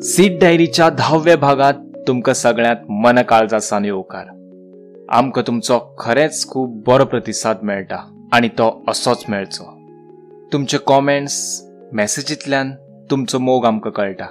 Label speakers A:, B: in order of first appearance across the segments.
A: Seat डायरीच्या 10व्या भागात तुमकां सगळ्यांत मनकाळजासान येवकार. आमकां तुमचो खरेंच खूब बरो प्रतिसाद मेळटा आनी तो असोच मेळचो. तुमचे कॉमेंट्स, मॅसेजींतल्यान तुमचो मोग आमकां कळटा.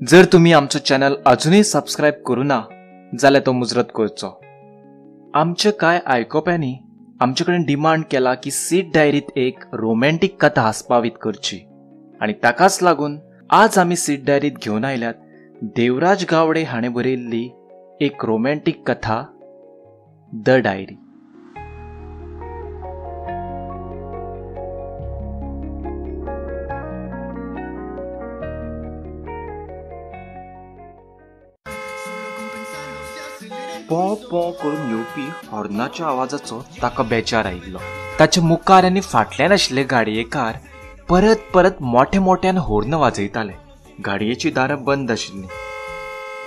A: जर तुमी आमचो चॅनल अजुनूय सबस्क्रायब करूं ना जाल्यार तो मुजरत करचो. आमचे कांय आयकोप्यांनी आमचे कडेन डिमांड केला की सीट डायरीत एक रोमॅन्टीक कथा आस्पावीत करची आनी ताकाच लागून आज आमी सीट डायरीत घेवन आयल्यात देवराज गावडे हाणें बरयल्ली एक रोमॅन्टीक कथा, the diary. पॉ पॉ करून येवपी हॉर्नाच्या आवाजाचो ताका बेजार आयिल्लो. ताच्या मुखार आनी फाटल्यान आशिल्ले गाडयेकार परत परत मोठ्या मोठ्यान हॉर्न वाजयताले. गाडयेची दारां बंद आशिल्लीं.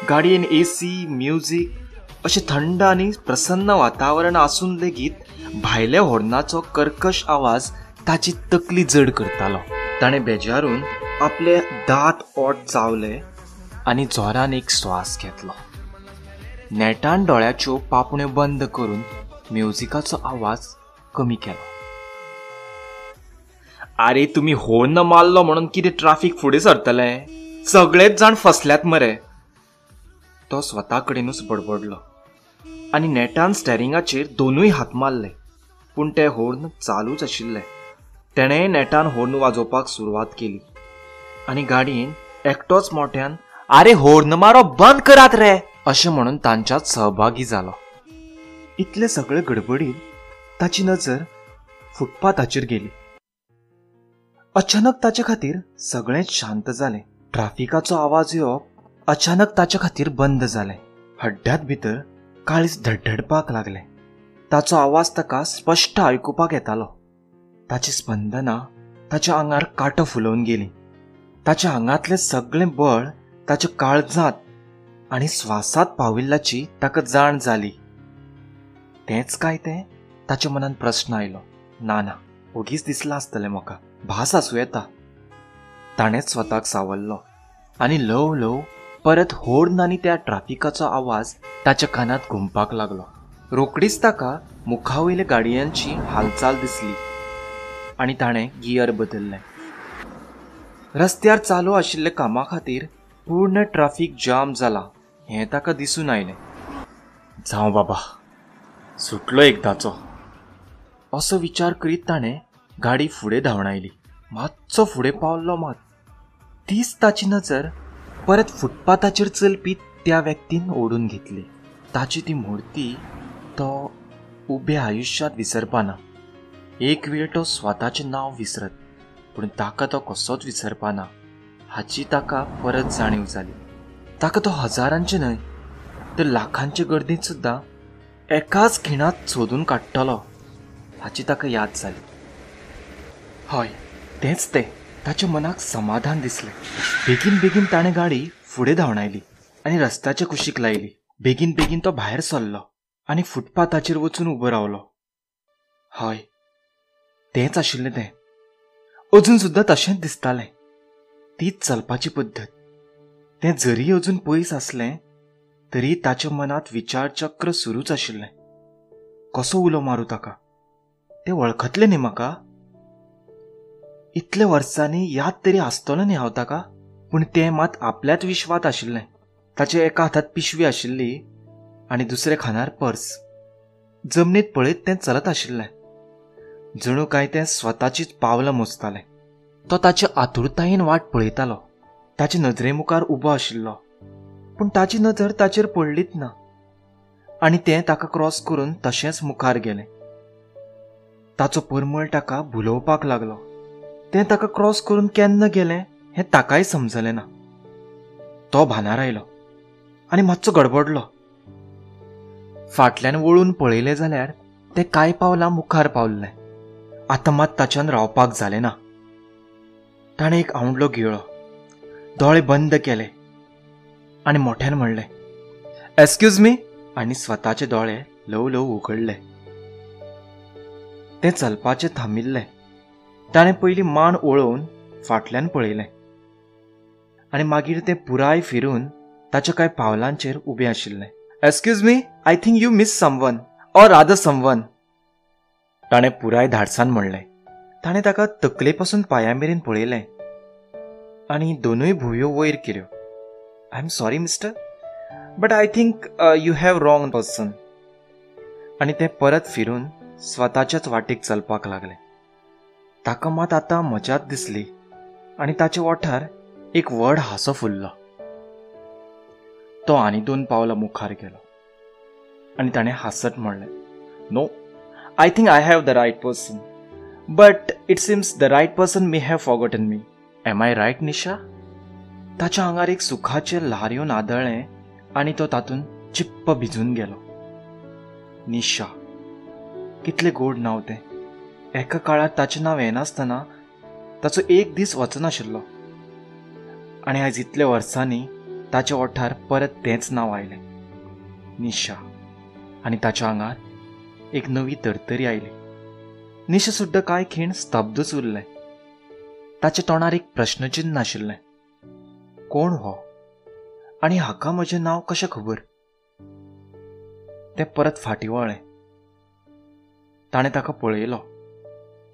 A: गाडयेन एसी, म्युजीक अशें थंड आनी प्रसन्न वातावरण आसून लेगीत भायल्या हॉर्नाचो कर्कश आवाज ताची तकली जड करतालो. ताणें बेजारून आपले दांत ओंठ चावले आनी जोरान एक श्वास घेतलो. नेटान डोळ्याच्यो पापण्यो बंद करून म्युजिकाचो आवाज कमी केलो. आरे, तुमी हॉर्न मारलो म्हणून कितें ट्राफीक फुडें सरतलें? सगळेच जाण फसल्यात मरे. तो स्वता कडेनूच बडबडलो आनी नेटान स्टेरिंगाचेर दोनूय हात मारले, पूण ते हॉर्न चालूच आशिल्ले. तेणें नेटान हॉर्न वाजोवपाक सुरवात केली आनी गाडयेन एकटोच मोठ्यान आरे हॉर्न मारो बंद करात रे अशें म्हणून तांच्यात सहभागी जालो. इतले सगळे गडबडीत ताची नजर फुटपाथाचेर गेली. अचानक ताचे खातीर सगळेंच शांत जालें. ट्राफिकाचो आवाज येवप अचानक ताचे खातीर बंद जालें. हड्ड्यांत भितर काळीज धडधडपाक लागलें. ताचो आवाज ताका स्पश्ट आयकुपाक येतालो. ताची स्पंदनां ताच्या आंगार कांटो फुलोवन गेलीं. ताच्या आंगांतलें सगळें बळ ताच्या काळजांत आनी स्वासांत पाविल्ल्याची ताका जाण जाली. तेंच काय तें? ताच्या मनांत प्रस्न आयलो. ना ना, ओगीच दिसलां आसतलें म्हाका, भास आसूं येता. ताणेंच स्वताक सावरलो आनी ल्हव ल्हव परत हॉर्न आनी त्या ट्राफिकाचो आवाज ताच्या कानांत घुमपाक लागलो. रोकडीच ताका मुखावयल्या गाडयांची हालचाल दिसली आनी ताणें गियर बदललें. रस्त्यार चालू आशिल्ल्या कामा खातीर पूर्ण ट्राफीक जाम जाला हें ताका दिसून आयलें. जावं बाबा, सुटलो एकदांचो, असो विचार करीत ताणें गाडी फुडें धांवडायली. मातसो फुडें पावल्लो मात, तीच ताची नजर परत फुटपाथाचेर चलपी त्या व्यक्तीन ओडून घेतली. ताची ती मूर्ती तो उब्या आयुश्यांत विसरपाना. एक वेळ तो स्वताचें नांव विसरत, पूण ताका तो कसोच विसरपाना हाची ताका परत जाणीव जाली. ताका तो हजारांचे न्हय तर लाखांचे गर्दींत सुद्दां एकाच खिणांत सोदून काडटलो हाची ताका याद जाली. हय, तेंच तें. ताच्या मनाक समाधान दिसलें. बेगीन बेगीन ताणें गाडी फुडें धांवडायली आनी रस्त्याच्या कुशीक लायली. बेगीन बेगीन तो भायर सरलो आनी फुटपाथाचेर वचून उबो रावलो. हय, तेंच आशिल्लें तें. अजून सुद्दां तशेंच दिसतालें. तीच चलपाची पद्दत. तें जरी अजून पयस आसलें तरी ताच्या मनांत विचारचक्र सुरूच आशिल्लें. कसो उलो मारूं ताका? तें वळखतलें न्ही म्हाका? इतल्या वर्सांनी याद तरी आसतलो न्ही हांव ताका? पूण तें मात आपल्याच विश्वात आशिल्लें. ताच्या एका हातांत पिशवी आशिल्ली आनी दुसऱ्या खांदार पर्स. जमनीत पळयत तें चलत आशिल्लें. जणू काय तें स्वताचीच पावलां मोजतालें. तो ताचे आतुरतायेन वाट पळयतालो. ताचे नदरे मुखार उबो आशिल्लो, पूण ताची नदर ताचेर पडलीच ना आनी तें ताका क्रॉस करून तशेंच मुखार गेलें. ताचो परमळ ताका भुलोवपाक लागलो. तें ताका क्रॉस करून केन्ना गेलें हें ताकाय समजलें ना. तो भानार आयलो आनी मातसो गडबडलो. फाटल्यान वळून पळयलें जाल्यार तें कांय पावलां मुखार पावल्लें. आतां मात ताच्यान रावपाक जालें ना. ताणें एक आवंडलो गिळ्ळो, दोळे बंद केले आनी मोठ्यान म्हणलें, एक्सक्यूज मी, आनी स्वताचे दोळे ल्हव ल्हव उगडले. तें चलपाचें थांबिल्लें. ताणें पयलीं मान वळोवन फाटल्यान पळयलें आनी मागीर तें पुराय फिरून ताच्या कांय पावलांचेर उबें आशिल्लें. Excuse me, I think you miss someone or rather someone, ताणें पुराय धाडसान म्हणलें. ताणें ताका तकले पासून पांया मेरेन पळयलें आनी दोनूय भुंवयो वयर केल्यो. I am sorry mister, but I think you have wrong person. आनी तें परत फिरून स्वताच्याच वाटेक चलपाक लागलें. ताका मात आतां मजाच दिसली आनी ताच्या ओंठार एक व्हड हांसो फुल्लो. तो आनी 2 पावलां मुखार गेलो आनी ताणें हांसत म्हणलें, no, I think I have the right person, but it seems the right person may have forgotten me. Am I right Nisha? ताच्या आंगार एक सुखाचें ल्हार येवन आदळ्ळें आनी तो तातूंत चिप्प भिजून गेलो. निशा, कितलें गोड नांव तें. एका काळार ताचें नांव येनासतना ताचो एक दीस वचनाशिल्लो आनी आयज इतल्या वर्सांनी ताच्या ओंठार परत तेंच नांव आयलें, निशा. आनी ताच्या आंगार एक नवी तरतरी आयली. निशा सुद्दां कांय खीण स्तब्धच उरलें. ताच्या तोंडार एक प्रश्नचिन्न आशिल्लें. कोण हो आनी हाका म्हजें नांव कशें खबर? तें परत फाटीं वळ्ळें. ताणें ताका पळयलो.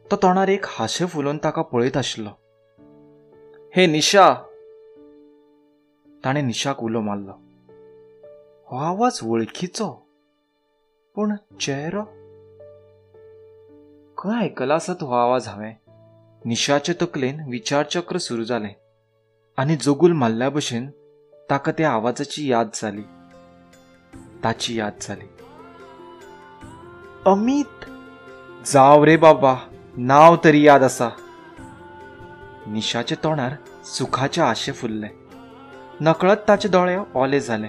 A: तो तोंडार एक हांशें फुलोवन ताका पळयत आशिल्लो. हे निशा, ताणें निशाक उलो मारलो. हो आवाज वळखीचो, पूण चेहरो खंय आयकला आसत हो आवाज हांवें? निशाचे तकलेन विचारचक्र सुरू जालें आनी जोगूल मारल्या भशेन ताका त्या आवाजाची याद जाली. ताची याद जाली. अमित! जाव रे बाबा, नांव तरी याद आसा. निशाच्या तोंडार सुखाचे आशे फुल्ले. नकळत ताचे दोळे ओले जाले.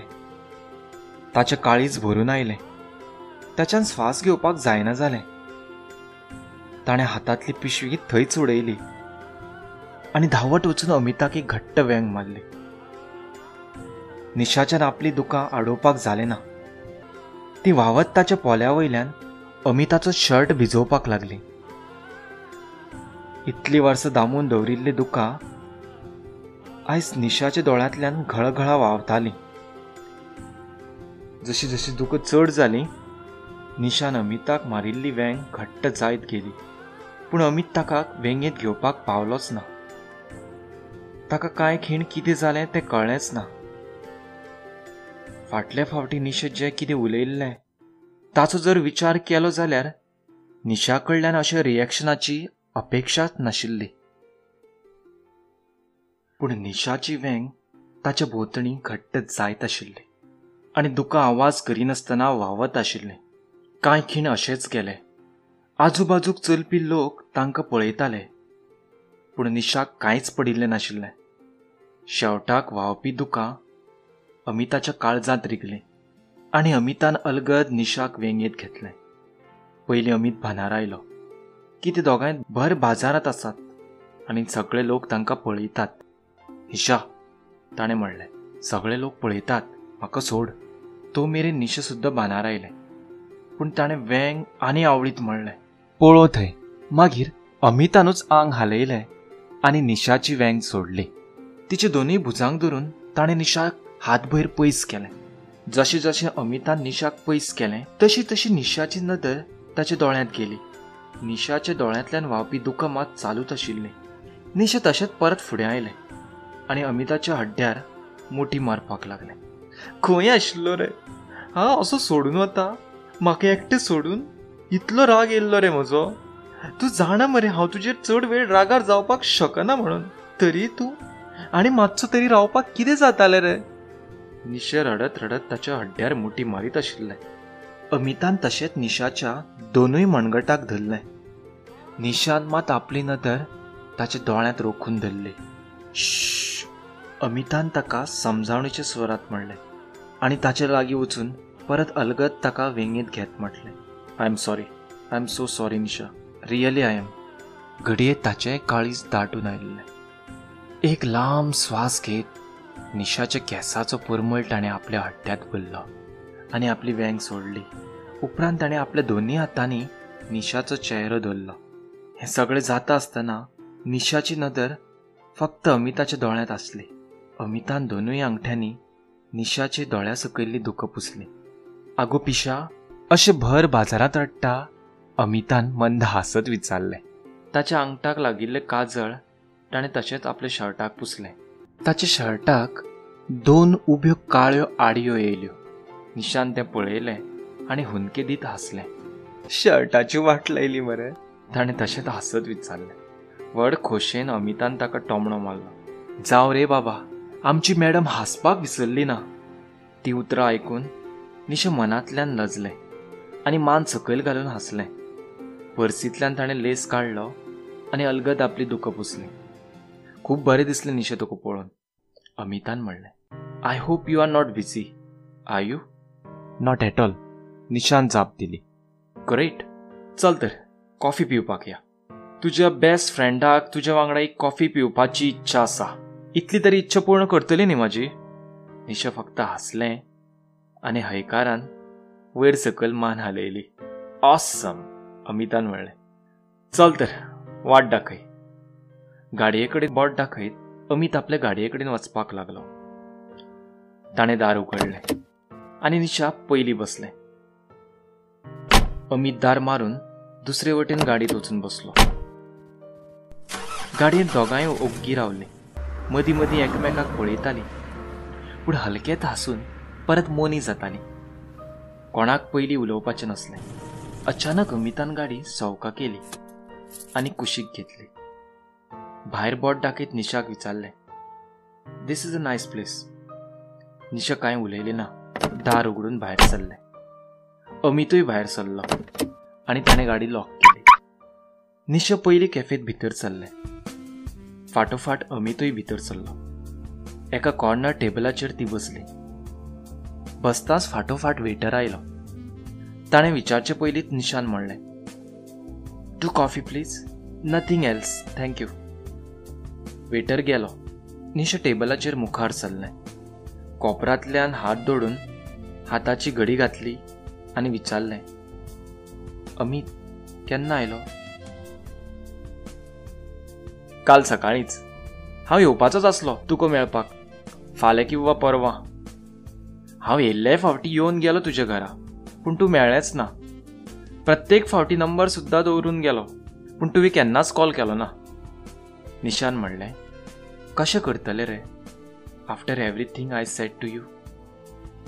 A: ताचें काळीज भरून आयलें. ताच्यान श्वास घेवपाक जायना जालें. ताणें हातांतली पिशवी थंयच उडयली आनी धांवत वचून अमिताक एक घट्ट वेंग मारली. निशाच्यान आपली दुकां आडोवपाक जालें ना. ती व्हांवत ताच्या पोल्या वयल्यान अमिताचो शर्ट भिजोवपाक लागली. इतली वर्सां दामून दवरिल्ली दुकां आयज निशाच्या दोळ्यांतल्यान घळघळा व्हांवताली. जशी जशी दुकां चड जाली, निशान अमिताक मारिल्ली वेंग घट्ट जायत गेली. पूण अमित ताका वेंगेंत घेवपाक पावलोच ना. ताका कांय खीण कितें जालें तें कळ्ळेंच ना. फाटल्या फावटी निशा जें कितें उलयल्लें ताचो जर विचार केलो जाल्यार निशा कडल्यान अशा रिएक्शनाची अपेक्षाच नाशिल्ली. पूण निशाची वेंग ताच्या भोंवतणी घट्ट जायत आशिल्ली आनी दुकां आवाज करिनासतना व्हांवत आशिल्ली. कांय खीण अशेंच गेले. आजूबाजूक चलपी लोक तांकां पळयताले, पूण निशाक कांयच पडिल्लें नाशिल्लें. शेवटाक व्हांवपी दुकां अमिताच्या काळजांत रिगलीं आनी अमितान अलगद निशाक वेंगेंत घेतलें. पयलीं अमित भानार आयलो की ते दोगांय भर बाजारांत आसात आनी सगळे लोक तांकां पळयतात. निशा, ताणें म्हणलें, सगळे लोक पळयतात, म्हाका सोड. तो मेरेन निशा सुद्दां भानार आयलें, पूण ताणें वेंग आनी आवळीत म्हणलें, पळो थंय. मागीर अमितानूच आंग हालयलें आनी निशाची वेंग सोडली. तिचे दोनूय भुजांक धरून ताणें निशाक हातभयर पयस केलें. जशें जशें अमितान निशाक पयस केलें तशी तशी निशाची नदर ताच्या दोळ्यांत गेली. निशाच्या दोळ्यांतल्यान व्हांवपी दुकां मात चालूच आशिल्लीं. निशा तशेंच परत फुडें आयलें आनी अमिताच्या हड्ड्यार मुठी मारपाक लागलें. खंय आशिल्लो रे हा, असो सोडून वता म्हाका एकटें सोडून? इतलो राग येयल्लो रे म्हजो. तूं जाणा मरे हांव तुजेर चड वेळ रागार जावपाक शकना म्हणून, तरी तूं आनी मातसो तरी रावपाक कितें जातालें रे? निशा रडत रडत ताच्या हड्ड्यार मुठी मारीत आशिल्लें. अमितान तशेंच निशाच्या दोनूय मनगटाक धरलें. निशान मात आपली नदर ताच्या दोळ्यांत रोखून धरली. श्श्श, अमितान ताका समजावणेच्या स्वरात म्हणलें आनी ताचे लागीं वचून परत अलगद ताका वेंगेंत घेत म्हटलें, I am sorry, I am so sorry Nisha, really I am. घडये ताचें काळीज दाटून आयिल्लें. एक लांब स्वास घेत निशाच्या केंसाचो परमळ ताणें आपल्या हड्ड्यांत भरलो आनी आपली वेंग सोडली. उपरांत ताणें आपल्या दोनूय हातांनी निशाचो चेहरो धरलो. हें सगळें जाता आसतना निशाची नदर फक्त अमिताच्या दोळ्यांत आसली. अमितान दोनूय आंगठ्यांनी निशाचे दोळ्या सकयल्ली दुकां पुसली. आगो पिशा, अशें भर बाजारांत रडटा? अमितान मंद हांसत विचारलें. ताच्या आंगठाक लागिल्लें काजळ ताणें तशेंच आपल्या शर्टाक पुसलें. ताच्या शर्टाक 2 उब्यो काळ्यो आडयो येयल्यो. निशान तें पळयलें आनी हुंदके दीत हांसलें. शर्टाची वाट लायली मरे, ताणें तशेंच हांसत विचारलें. व्हड खोशेन अमितान ताका टोमणो मारलो. जावं रे बाबा, आमची मॅडम हांसपाक विसरली ना. ती उतरां आयकून निशा मनांतल्यान लजलें आनी मान सकयल घालून हांसलें. पर्सींतल्यान ताणें लेस काडलो आनी अलगद आपली दुकां पुसली. खूब बरें दिसलें निशा तुका पळोवन, अमितान म्हणलें. I hope you are not busy, are you? Not at all, निशान जाप दिली. ग्रेट, चल तर कॉफी पिवपाक या. तुज्या बेस्ट फ्रेंडाक तुज्या वांगडा एक कॉफी पिवपाची इच्छा आसा, इतली तरी इच्छा पूर्ण करतली न्ही म्हाजी? निशा फक्त हांसलें आनी हयकारान वयर सकयल मान हालयली. ऑसम, अमितान म्हणलें. चल तर वाट दाखय. गाडये कडेन बोट दाखयत अमित आपल्या गाडये कडेन वचपाक लागलो. ताणें दार उगडलें आनी निशा पयलीं बसलें. अमित दार मारून दुसरे वटेन गाडयेंत वचून बसलो. गाडयेंत दोगांय ओग्गी रावलीं. मदीं मदीं एकमेकाक पळयतालीं, पूण हलकेंत हांसून परत मोनी जातालीं. कोणाक पयलीं उलोवपाचें नासलें. अचानक अमितान गाडी सवका केली आनी कुशीक घेतली. भायर बोट दाखयत निशाक विचारलें, this is a nice place. Nisha कांय उलयलें ना. दार उगडून भायर सरलें. अमितूय भायर सरलो आनी ताणें गाडी लॉक केली. निशा पयलीं कॅफेत भितर सरलें. फाटोफाट अमितूय भितर सरलो. एका कॉर्नर टेबलाचेर ती बसली. बसताच फाटोफाट वेटर आयलो. ताणें विचारचे पयलींच निशान म्हणलें, 2 coffee please, nothing else, thank you. Waiter गेलो. निशा टेबलाचेर मुखार सरलें. कोपरांतल्यान हात दोडून हाताची घडी घातली आनी विचारलें, अमित केन्ना आयलो? काल सकाळींच. हांव येवपाचोच आसलो तुका मेळपाक, फाल्यां किंवा परवां. हांव येयल्ले फावटी येवन गेलो तुज्या घरा, पूण तूं मेळ्ळेंच ना. प्रत्येक फावटी नंबर सुद्दां दवरून गेलो, पूण तुवें केन्नाच कॉल केलो ना. निशान म्हणलें, कशें करतलें रे after everything I said to you?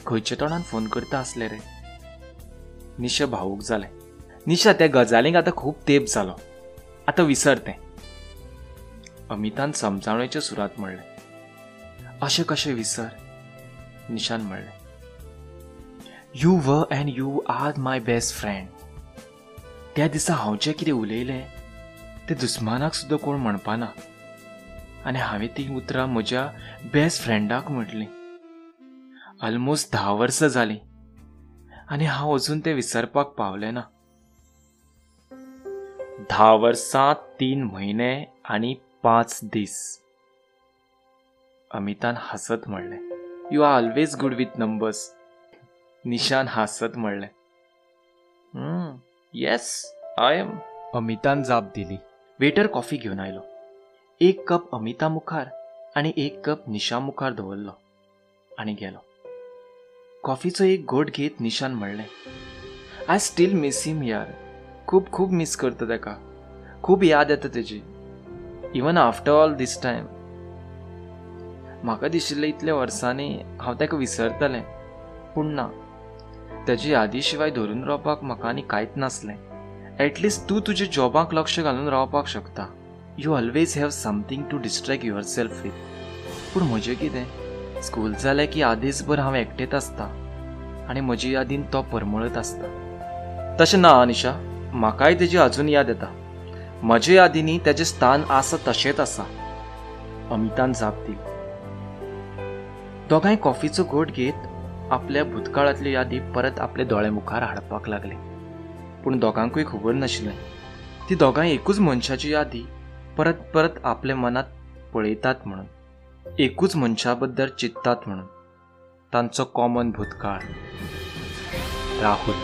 A: खंयच्या तोंडान फोन करता आसलें रे? निशा भावूक जालें. निशा, त्या गजालींक आतां खूब तेंप जालो, आतां विसर तें. अमितान समजावणेच्या सुरांत म्हणलें. अशें कशें विसर? निशान म्हणलें, you were and you are my best friend. त्या दिसा हांव जें कितें उलयलें तें दुस्मानाक सुद्दां कोण म्हणपाना, आनी हांवें तीं उतरां म्हज्या बेस्ट फ्रेंडाक म्हटलीं. ऑलमोस्ट 10 वर्सां जालीं आनी हांव अजून तें विसरपाक पावलें ना. 10 वर्सां 3 म्हयने आनी 5 दीस. अमितान हांसत म्हणलें, you are always good with numbers. निशान हांसत म्हणलें, येस I am. अमितान जाप दिली. वेटर कॉफी घेवन आयलो. 1 कप अमिता मुखार आनी 1 कप निशा मुखार दवरलो आनी गेलो. कॉफीचो एक घोट घेत निशान म्हणलें, I still miss हिम यार. खूब खूब मिस करता ताका, खूब याद येता तेजी, even after all this time. म्हाका दिशिल्लें इतल्या वर्सांनी हांव ताका विसरतलें, पूण ना. ताजी यादी शिवाय धरून रावपाक म्हाका आनी कांयच नासलें. एटलिस्ट तूं तुज्या जॉबाक लक्ष घालून रावपाक शकता. You always have something to distract yourself with. पूण म्हजें कितें, स्कूल जालें की आदेसभर हांव एकटेंच आसता आनी म्हजी यादीन तो परमळत आसता. तशें ना निशा, म्हाकाय तेजी अजून याद येता. म्हज्या यादींनी तेजें स्थान आसा तशेंच आसा. अमितान जाप दिली. दोगांय कॉफीचो घोट घेत आपल्या भूतकाळांतल्यो यादी परत आपले दोळे मुखार हाडपाक लागले. पूण दोगांकूय खबर नाशिल्लें ती दोगांय एकूच मनशाची यादी परत परत आपल्या मनांत पळयतात म्हणून, एकूच मनशा बद्दल चिंततात म्हणून. तांचो कॉमन भूतकाळ, राहुल.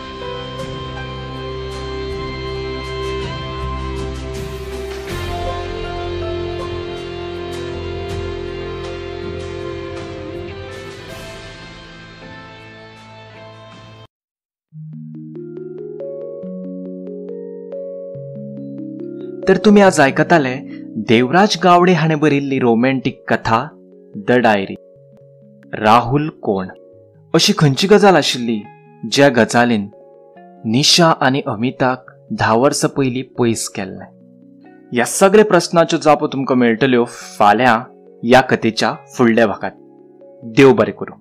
A: तर तुमी आज आयकताले देवराज गावडे हाणें बरयिल्ली रोमॅन्टीक कथा the diary. Rahul कोण? अशी खंयची गजाल आशिल्ली ज्या गजालीन निशा आनी अमिताक 10 वर्सां पयलीं पयस केल्लें? ह्या सगळ्या प्रस्नाच्यो जापो तुमकां मेळटल्यो फाल्यां ह्या कथेच्या फुडल्या भागात. देव बरें करूं.